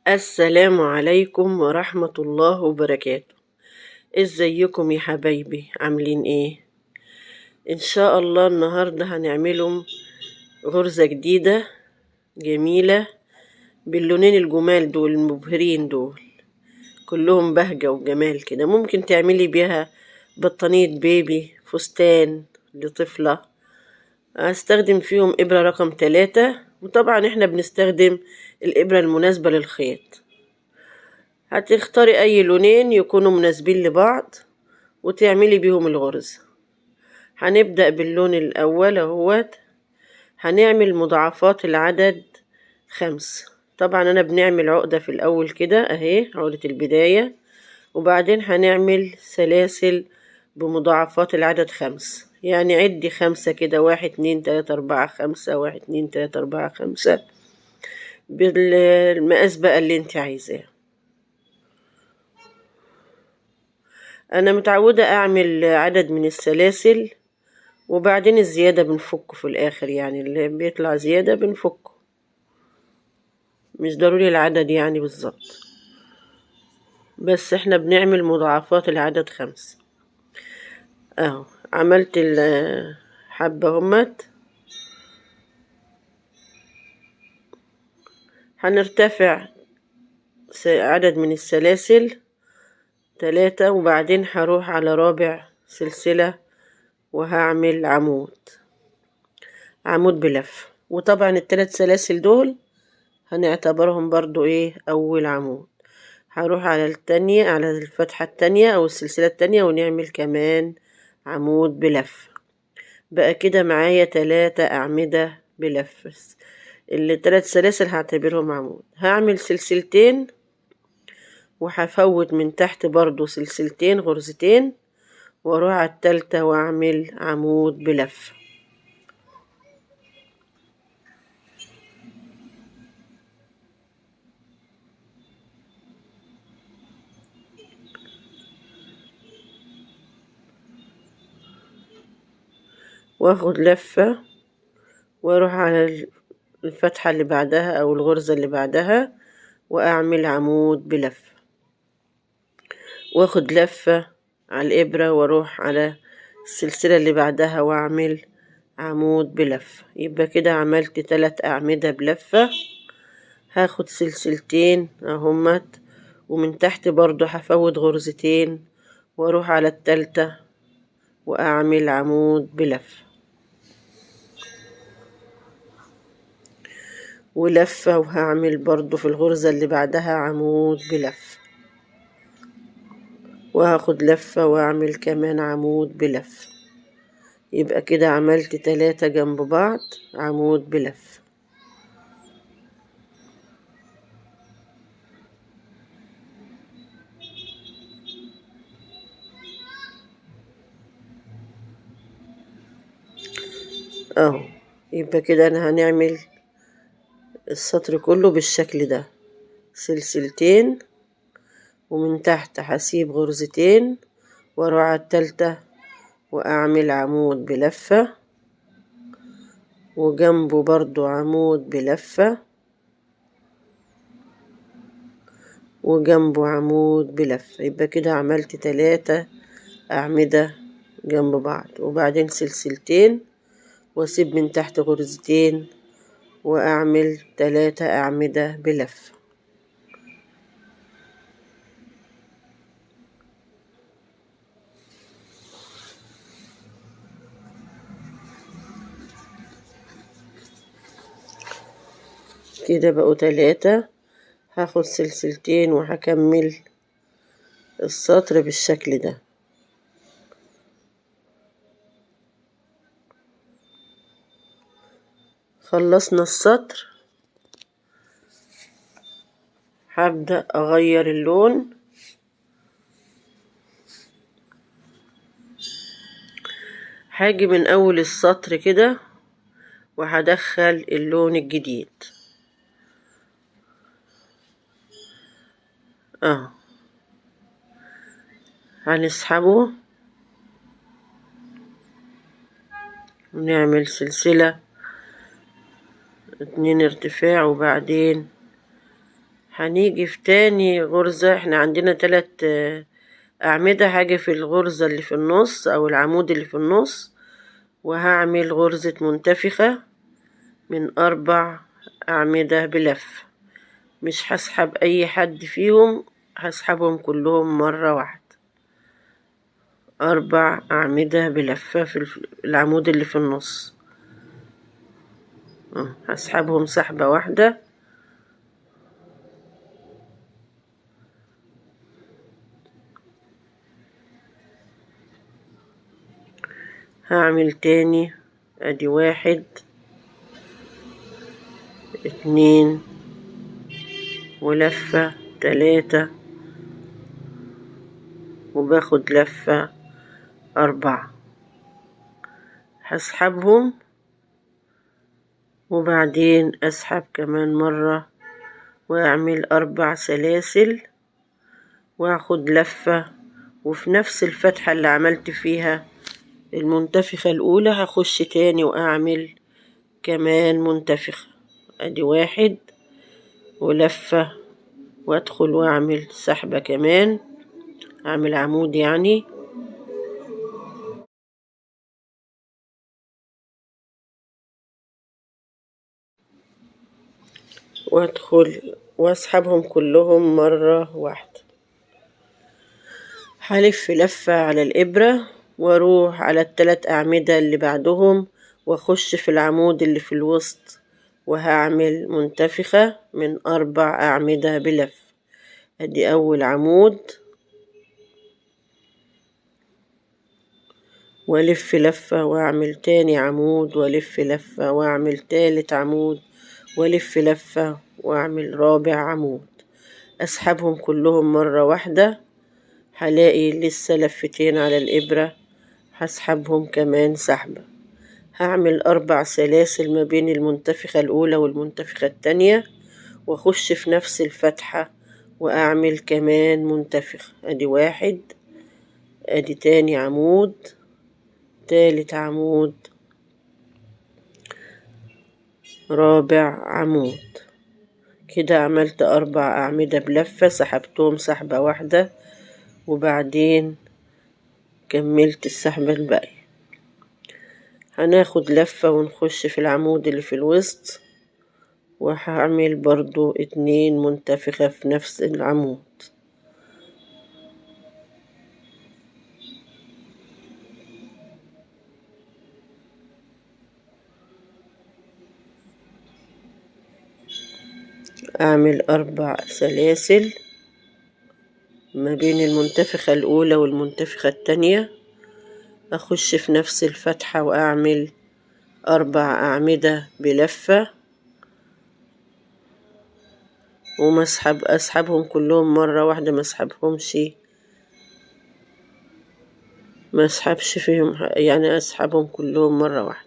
السلام عليكم ورحمة الله وبركاته. ازيكم يا حبايبي؟ عاملين ايه؟ ان شاء الله النهاردة هنعمله غرزة جديدة جميلة باللونين الجمال دول المبهرين دول، كلهم بهجة وجمال كده. ممكن تعملي بيها بطانية بيبي، فستان لطفلة. هستخدم فيهم إبرة رقم 3، وطبعا احنا بنستخدم الإبرة المناسبة للخيط. هتختاري أي لونين يكونوا مناسبين لبعض وتعملي بيهم الغرزة. هنبدأ باللون الأول اهوت، هنعمل مضاعفات العدد 5. طبعا أنا بنعمل عقدة في الأول كده أهي، عقدة البداية، وبعدين هنعمل سلاسل بمضاعفات العدد 5. يعني عدي 5 كده، 1 2 3 4 5، 1 2 3 4 5، بالمقاس بقى اللي انت عايزاه. أنا متعودة أعمل عدد من السلاسل وبعدين الزيادة بنفكه في الآخر، يعني اللي بيطلع زيادة بنفكه، مش ضروري العدد يعني بالظبط، بس احنا بنعمل مضاعفات العدد 5. اهو عملت الحبة همت. هنرتفع عدد من السلاسل 3، وبعدين هروح على رابع سلسلة وهعمل عمود بلف. وطبعا التلات سلاسل دول هنعتبرهم برضو اول عمود. هروح على التانية، على الفتحة التانية او السلسلة التانية، ونعمل كمان عمود بلف. بقى كده معايا 3 اعمدة بلف، اللي 3 سلاسل هعتبرهم عمود. هعمل سلسلتين وهفوت من تحت برضو سلسلتين غرزتين، واروح على التالتة واعمل عمود بلف. واخد لفة واروح على الفتحة اللي بعدها او الغرزة اللي بعدها واعمل عمود بلفة، واخد لفة على الابرة واروح على السلسلة اللي بعدها واعمل عمود بلفة. يبقى كده عملت 3 اعمدة بلفة. هاخد سلسلتين اهمت، ومن تحت برضو هفوت غرزتين واروح على التالتة واعمل عمود بلفة ولفة، وهعمل برضو في الغرزة اللي بعدها عمود بلفة، وهاخد لفة واعمل كمان عمود بلفة. يبقى كده عملت 3 جنب بعض عمود بلفة. اهو يبقى كده انا هنعمل السطر كله بالشكل ده، سلسلتين ومن تحت هسيب غرزتين واروح على التالتة واعمل عمود بلفة، وجنبه برضو عمود بلفة، وجنبه عمود بلفة. يبقى كده عملت 3 اعمدة جنب بعض، وبعدين سلسلتين واسيب من تحت غرزتين واعمل 3 اعمدة بلفة. كده بقوا 3. هاخد سلسلتين وهكمل السطر بالشكل ده. خلصنا السطر. هبدأ أغير اللون. هاجي من أول السطر كده وهدخل اللون الجديد اهو، هنسحبه ونعمل سلسلة 2 ارتفاع، وبعدين هنيجي في تاني غرزة، احنا عندنا 3 أعمدة، هاجي في الغرزة اللي في النص أو العمود اللي في النص وهعمل غرزة منتفخة من 4 أعمدة بلفة. مش هسحب أي حد فيهم، هسحبهم كلهم مرة واحدة. 4 أعمدة بلفة في العمود اللي في النص، هسحبهم سحبة واحدة. هعمل تاني، ادي 1 2 ولفة 3، وباخد لفة 4. هسحبهم وبعدين اسحب كمان مرة واعمل 4 سلاسل واخد لفة، وفي نفس الفتحة اللي عملت فيها المنتفخة الأولى هخش تاني وأعمل كمان منتفخة. أدي 1 ولفة، وأدخل وأعمل سحبة كمان، أعمل عمود يعني. وأدخل وأسحبهم كلهم مرة واحدة. هلف لفة على الإبرة واروح على التلات أعمدة اللي بعدهم واخش في العمود اللي في الوسط وهعمل منتفخة من 4 أعمدة بلف. ادي اول عمود، والف لفة واعمل تاني عمود، والف لفة واعمل تالت عمود، والف لفة واعمل رابع عمود. اسحبهم كلهم مرة واحدة، هلاقي لسه لفتين على الإبرة، هسحبهم كمان سحبة. هعمل 4 سلاسل ما بين المنتفخة الأولى والمنتفخة التانية، واخش في نفس الفتحة واعمل كمان منتفخة. ادي 1، ادي تاني عمود، تالت عمود، رابع عمود. كده عملت 4 أعمدة بلفة، سحبتهم سحبة واحدة وبعدين كملت السحبة الباقية. هناخد لفة ونخش في العمود اللي في الوسط، وهعمل برضو 2 منتفخة في نفس العمود. اعمل 4 سلاسل ما بين المنتفخة الأولى والمنتفخة التانية، أخش في نفس الفتحة وأعمل 4 أعمدة بلفة، ومسحب أسحبهم كلهم مرة واحدة، ما أسحبهمش، ما أسحبش فيهم يعني أسحبهم كلهم مرة واحدة.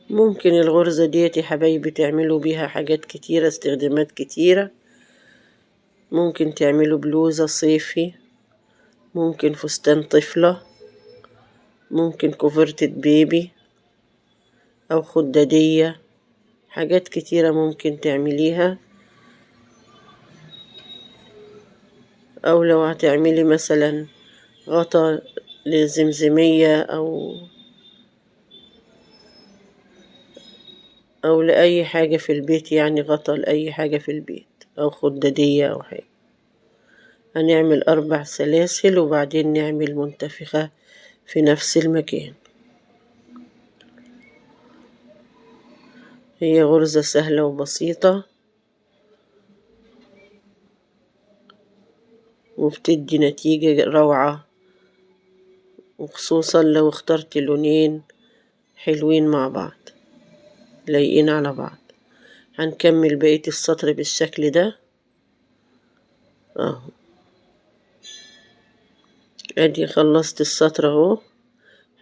ممكن الغرزة ديت يا حبايبي تعملوا بيها حاجات كتيرة، استخدامات كتيرة. ممكن تعملوا بلوزة صيفي، ممكن فستان طفلة، ممكن كوفرتة بيبي أو خدادية، حاجات كتيرة ممكن تعمليها. أو لو هتعملي مثلا غطا للزمزمية أو لأي حاجة في البيت، يعني غطا لأي حاجة في البيت أو خدادية أو حاجة. هنعمل 4 سلاسل وبعدين نعمل منتفخة في نفس المكان. هي غرزة سهلة وبسيطة وبتدي نتيجة روعة، وخصوصا لو اخترت لونين حلوين مع بعض لايقين على بعض. هنكمل بقية السطر بالشكل ده اهو. ادي خلصت السطر اهو.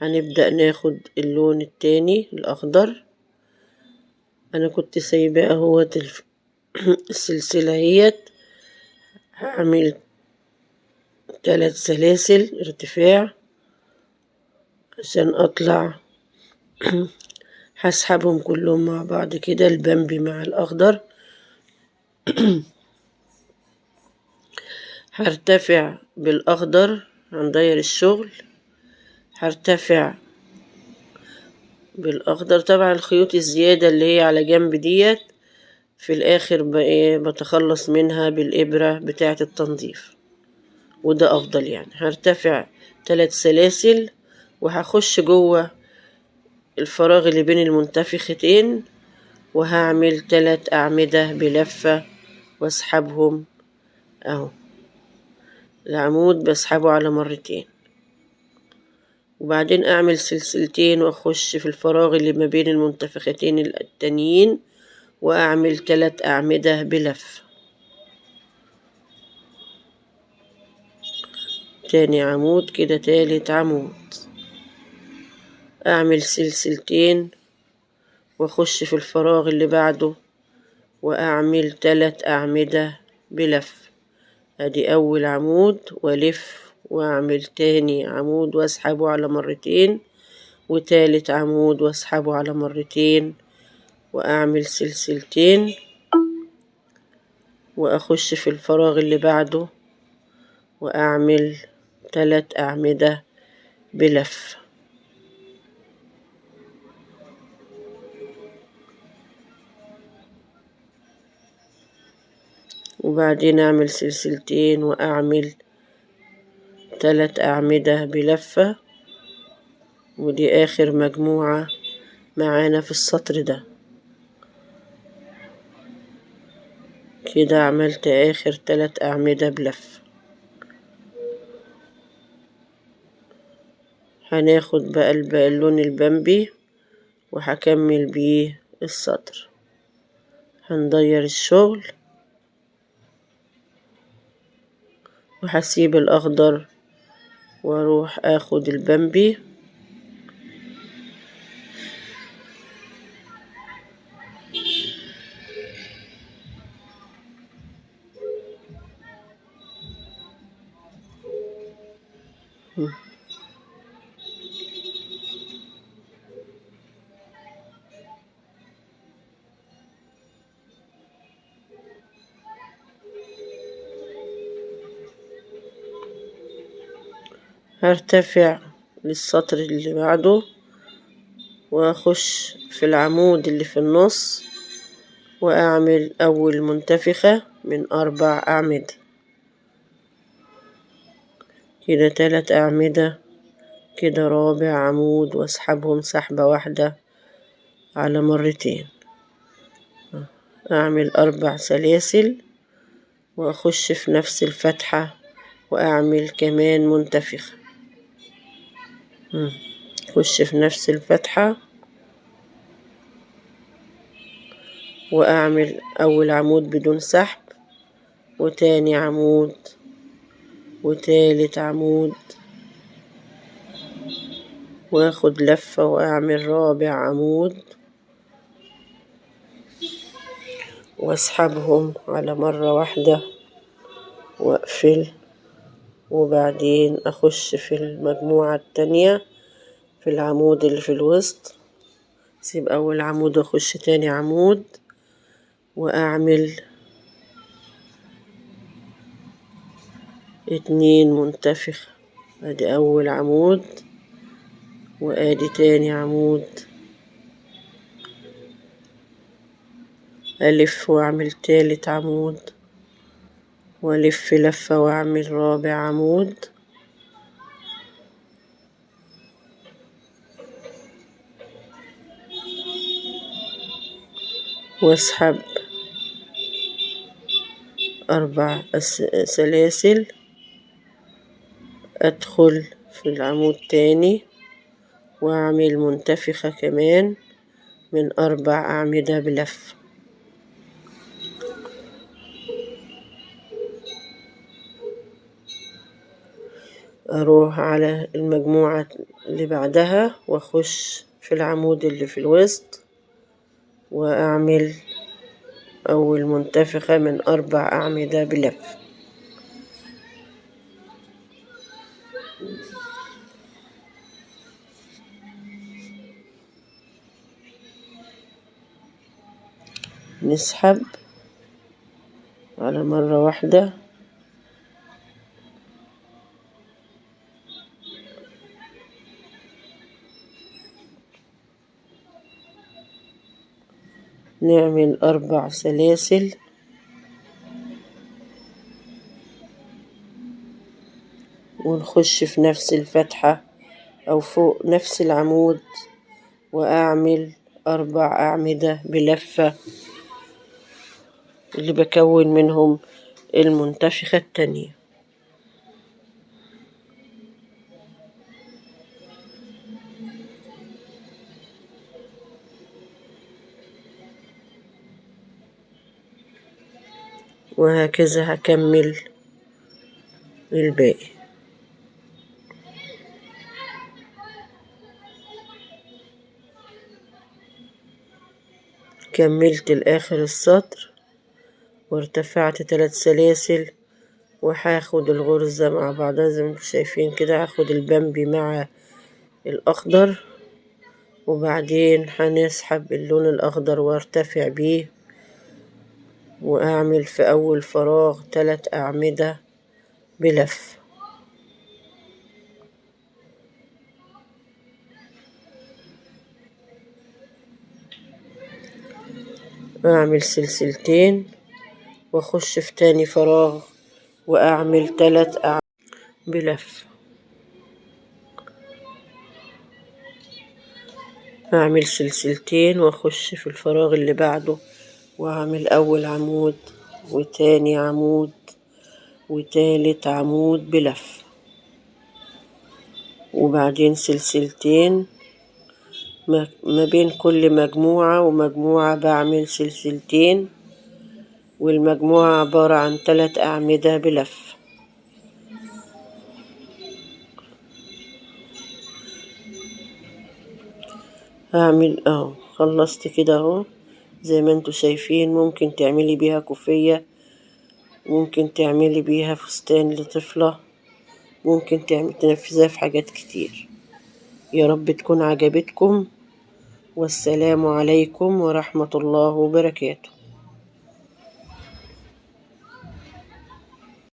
هنبدأ ناخد اللون التاني الاخضر، انا كنت سايباه اهوت السلسلة اهيت. هعمل 3 سلاسل ارتفاع عشان اطلع. هسحبهم كلهم مع بعض كده، البامبي مع الاخضر. هرتفع بالاخضر، هنغير الشغل، هرتفع بالاخضر. طبعا الخيوط الزيادة اللي هي على جنب ديت في الاخر بتخلص منها بالابرة بتاعة التنظيف، وده افضل يعني. هرتفع 3 سلاسل وهخش جوه الفراغ اللي بين المنتفختين، وهعمل 3 اعمدة بلفة واسحبهم اهو. العمود بسحبه على مرتين، وبعدين اعمل سلسلتين واخش في الفراغ اللي ما بين المنتفختين التانيين، واعمل 3 اعمدة بلفة. تاني عمود كده، تالت عمود، اعمل سلسلتين واخش في الفراغ اللي بعده واعمل 3 اعمدة بلف. ادي اول عمود، والف واعمل تاني عمود واسحبه على مرتين، وتالت عمود واسحبه على مرتين، واعمل سلسلتين واخش في الفراغ اللي بعده واعمل 3 اعمدة بلف. وبعدين اعمل سلسلتين واعمل 3 اعمدة بلفة، ودي اخر مجموعة معانا في السطر ده. كده عملت اخر 3 اعمدة بلفة. هناخد بقى اللون البامبي وهكمل بيه السطر. هنضير الشغل وهسيب الاخضر واروح اخد البامبي. هرتفع للسطر اللي بعده واخش في العمود اللي في النص واعمل اول منتفخة من 4 اعمدة كده، 3 اعمدة كده، رابع عمود، واسحبهم سحبة واحدة على مرتين. اعمل 4 سلاسل واخش في نفس الفتحة واعمل كمان منتفخة. اخش في نفس الفتحة واعمل اول عمود بدون سحب، وتاني عمود، وتالت عمود، واخد لفة واعمل رابع عمود واسحبهم على مرة واحدة واقفل. وبعدين اخش في المجموعة التانية في العمود اللي في الوسط، اسيب اول عمود واخش تاني عمود واعمل 2 منتفخة. ادي اول عمود وادي تاني عمود، الف واعمل تالت عمود، والف لفة واعمل رابع عمود، واسحب 4 سلاسل، ادخل في العمود تاني واعمل منتفخة كمان من 4 اعمدة بلفة. اروح على المجموعة اللي بعدها واخش في العمود اللي في الوسط واعمل اول منتفخة من 4 اعمدة بلفة. نسحب على مرة واحدة. نعمل 4 سلاسل. ونخش في نفس الفتحة أو فوق نفس العمود وأعمل 4 أعمدة بلفة اللي بكون منهم المنتفخة التانية. وهكذا هكمل الباقي. كملت لآخر السطر وارتفعت 3 سلاسل، وهاخد الغرزة مع بعضها زي ما انتم شايفين كده. هاخد البامبي مع الأخضر، وبعدين هنسحب اللون الأخضر وارتفع بيه، وأعمل في أول فراغ 3 أعمدة بلف. أعمل سلسلتين وأخش في تاني فراغ وأعمل 3 أعمدة بلف. أعمل سلسلتين وأخش في الفراغ اللي بعده وأعمل أول عمود وتاني عمود وتالت عمود بلف، وبعدين سلسلتين ما بين كل مجموعة ومجموعة بعمل سلسلتين، والمجموعة عبارة عن 3 أعمدة بلف. هعمل اهو، خلصت كده اهو زي ما انتوا شايفين. ممكن تعملي بيها كوفية، ممكن تعملي بيها فستان لطفلة، ممكن تنفذيها في حاجات كتير. يا رب تكون عجبتكم، والسلام عليكم ورحمة الله وبركاته.